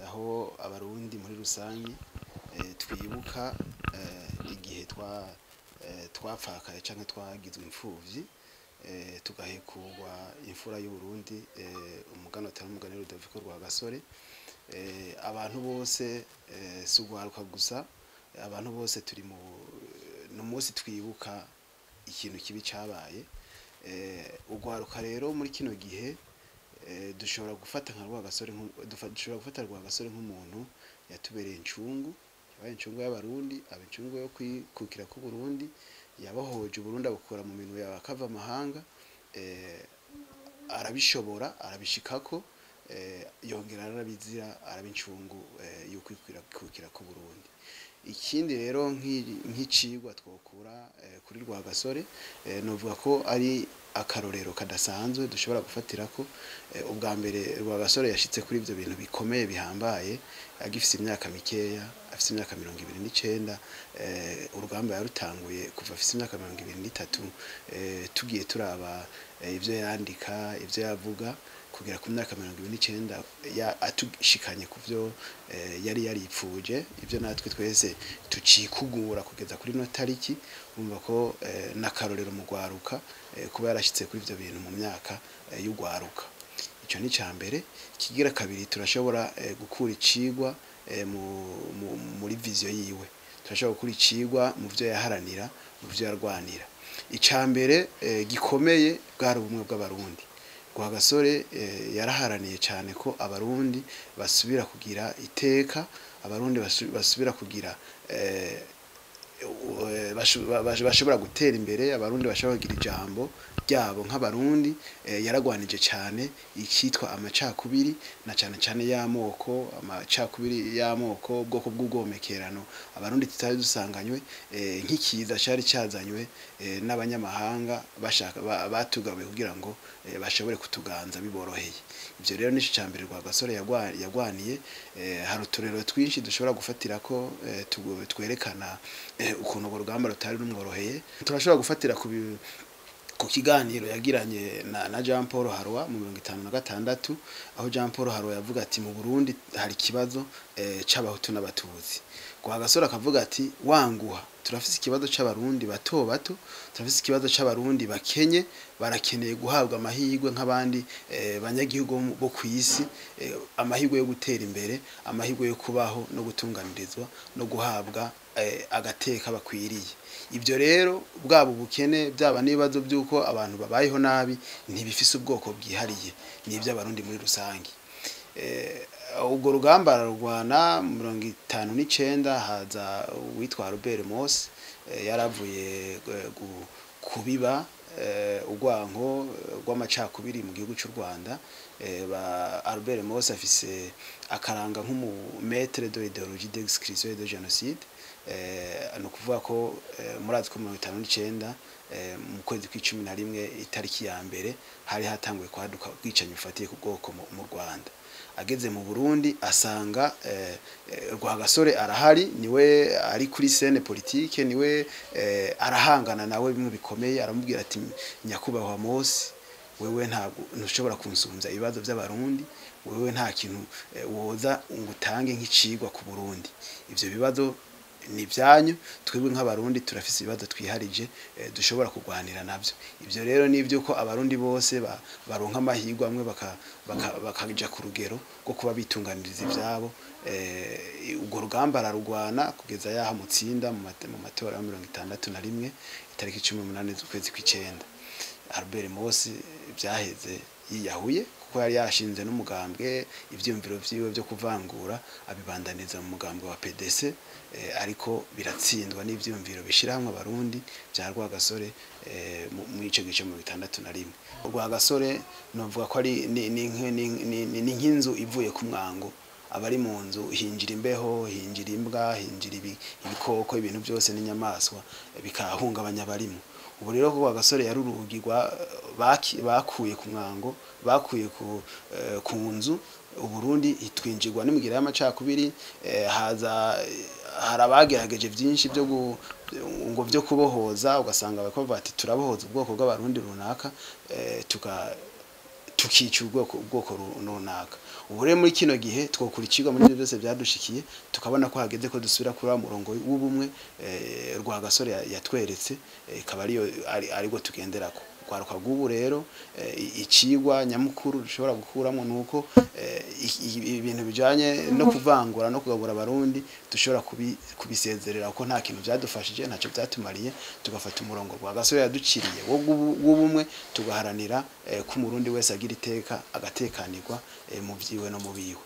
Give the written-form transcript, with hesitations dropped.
Aho Abarundi muri rusangi twibuka igihe twapfakaye canke twagizwe imfuvyi, tugahekurwa imfura y'Uburundi, umuganwa atari umugani Rudoviko Rwagasore. Abantu bose, si ugwaruka gusa, abantu bose turi mu n'umunsi twibuka ikintu kibi cabaye. Ugwaruka rero muri kino gihe dushobora gufata nka Rwagasore, dushobora gufata Rwagasore nk'umuntu yatubereye incungu, yabaye incungu y'Abarundi, aba incungu yo kwikukira k'Uburundi, yabohoje Uburundi abukura mu minwe y'abakava amahanga, arabishobora, arabishikako, yongera arabizira, araba incungu y'ukwikukira k'Uburundi. Ikindi rero nk'icigwa twokura kuri Rwagasore, novuga ko ari akarorero kadasanzwe dushobora gufatirako. Ubwa mbere Rwagasore yashitse kuri ivyo bintu bikomeye bihambaye agifise imyaka mikeya, afise imyaka 29. Urugamba yarutanguye kuva afise imyaka 23. Tugiye turaba ivyo yandika, ivyo yavuga, kugera ku myaka 29 atushikanye ku vyo yari yaripfuje, ivyo natwe twese tucikugura kugeza kuri no tariki. Urumva ko n'akarorero mu gwaruka kuba yarashitse kuri ivyo bintu mu myaka y'ugwaruka. Ico ni ca mbere. Ikigira kabiri, turashobora gukura icigwa muri vision yiwe, turashobora gukura icigwa mu vyo yaharanira, mu vyo yarwanira. Ica mbere gikomeye bwari ubumwe bw'Abarundi. Rwagasore yaraharaniye cyane ko Abarundi basubira kugira iteka, Abarundi basubira kugira bashobora gutera imbere, Abarundi bashobora kugira ijambo ryabo nk'Abarundi. Yaragwanije cyane ikitwa amacakubiri, na cyane cyane y'amoko, amacakubiri y'amoko, ubwoko bw'ubwomekerano Abarundi tutari dusanganywe, nk'ikiza cyari cyazanywe n'abanyamahanga bashaka batugabuye kugira ngo bashobore kutuganza biboroheye. Ivyo rero nico ca mbere Rwagasore yagwaniye. Hari uturero twinshi dushobora gufatira ko twerekana ukuntu urwo rugamba rutari rumworoheye. Turashobora gufatira ku kiganiro yagiranye na Jean Paul Harroy mu 56, aho Jean Paul Harroy yavuga ati: "Mu Burundi hari ikibazo c'Abahutu n'Abatutsi." Rwagasore akavuga ati: "Wanguha, turafise ikibazo c'Abarundi bato bato, turafise ikibazo c'Abarundi bakenye, barakeneye guhabwa amahirwe nk'abandi banyagihugu bo kw'isi, amahirwe yo gutera imbere, amahirwe yo kubaho no gutunganirizwa no guhabwa agateka bakwiriye." Ibyo rero, bwaba ubukene, byaba n'ibibazo by'uko abantu babayeho nabi, ntibifise ubwoko bwihariye, ni iby'Abarundi muri rusange. Ubwo rugamba ararurwana. Mu 59 haza uwitwa Albert Mosi, yaravuye kubiba urwanko rw'amacakubiri mu gihugu cy'u Rwanda. Ba Albert Mosi afise akaranga nk'umu maître de l'idéologie d'exclusion et de génocide. Ni ukuvuga ko murazi ko 59, mu kwezi kw'icumi na rimwe, itariki ya mbere, hari hatanguye kwaduka ubwicanyi bufatiye ku bwoko mu Rwanda. Ageze mu Burundi asanga Rwagasore arahari, niwe ari kuri scène politique, niwe arahangana nawe bimwe bikomeye. Aramubwira ati: "Nyakubahwa Mosi, wewe ntabwo ntushobora kunsumvya ibibazo by'Abarundi, wewe nta kintu woza ngo utange nk'icigwa ku Burundi. Ivyo bibazo ni ibyanyu, twebwe nk'Abarundi turafise ibibazo twiharije dushobora kurwanira navyo." Ivyo rero ni ko Abarundi bose baronka amahirwe amwe, bakaja ku rugero rwo kuba bitunganiriza ivyabo. Urwo rugamba ararugwana kugeza yaho mutsinda mu matora ya 61, itariki 18 z'ukwezi kw'icenda. Albert Mosi byaheze yiyahuye, kuko yari yashinze n'umugambwe, ivyiyumviro vyiwe vyo kuvangura abibandaniza mu mugambwe wa PDC, ariko biratsindwa n'ivyiyumviro bishira hamwe Abarundi vya Rwagasore muri ico gice 61. Rwagasore novuga ko ari ni nk'inzu ivuye ku mwango. Abari mu nzu hinjira imbeho, hinjira imbwa, hinjira ibikoko, ibintu byose n'inyamaswa, bikahungabanya abarimo. Ubu rero ko Rwagasore yari urugi bakuye ku mwango, bakuye ku nzu, Uburundi itwinjirwa n'imigira y'amacakubiri. Haza hari abagerageje byinshi byo ngo byo kubohoza, ugasanga bariko bavuga ati: "Turabohoza ubwoko bw'Abarundi runaka," tuka tukica ubwoko runaka. Ubu rero muri kino gihe twokura icigwa muri ivyo byose byadushikiye, tukabona ko hageze ko dusubira kuri wa murongo w'ubumwe Rwagasore yatweretse, ikaba ariyo aribwo tugenderako. Rwaruka rw'ubu rero, icigwa nyamukuru dushobora gukuramo nuko ibintu bijanye no kuvangura no kugabura Abarundi dushobora kubisezerera, kuko nta kintu byadufashije, ntacyo byatumariye. Tugafata umurongo Rwagasore yaduciriye w'ubumwe, tugaharanira ko Umurundi wese agira iteka, agatekanirwa mu vyiwe no mu biwe.